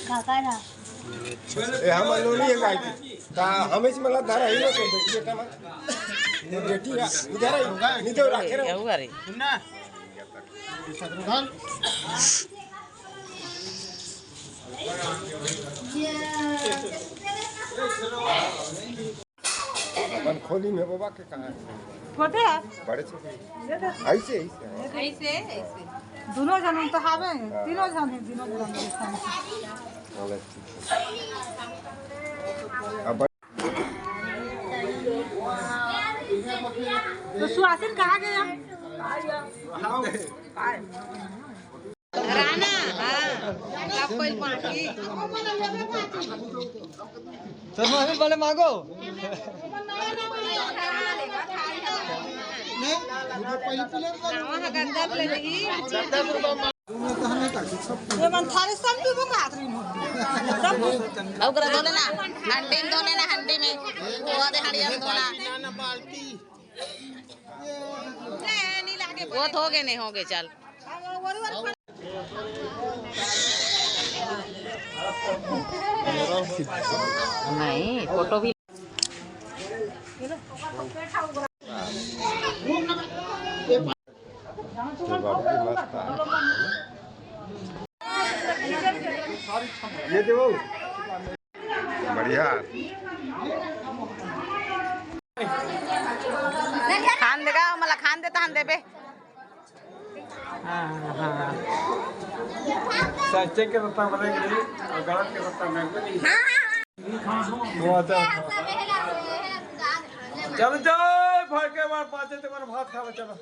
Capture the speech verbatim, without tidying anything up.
काका ना। ए, हम लोग नहीं है गाय की। का हमें से मतलब धारा ही ना तो बेटी बेटा मत। ये बेटी है, इधर है, नहीं तो रखे रहो। क्या हुआ रे? अपन खोली में बाबा के कहाँ है? छोटे है? बड़े छोटे। ये तो ऐसे, ऐसे। ऐसे, ऐसे। दोनों जन तो हावे, हाँ। तीनों जन है, तीनों जन है। होगा, ठीक है। अब तो सुहासिन कहाँ गया? राना, हाँ, सब कोई बाकी। चलो, अभी बोले मांगो। नहीं, मुझे पहले पीले रंग में तो हमें ताकि सब ये मन थारे सब पीबो का आखिरी में। सब पीबो। ओकरा धोने ना, हंडी में धोने ना, हंडी में। वो दे हंडिया में धोना। वो तो हो गए, नहीं हो गए, चल। नहीं, फोटो भी। ये देखो। बढ़िया। खान देगा, मला खान देता हम देबे। हाँ, हाँ। सच्चे के रत्ता बने नहीं और गलत के रत्ता में नहीं। वो आता है। चलो जाओ, भाई के बाद पाछे तुम्हारा भात खावा, चलो।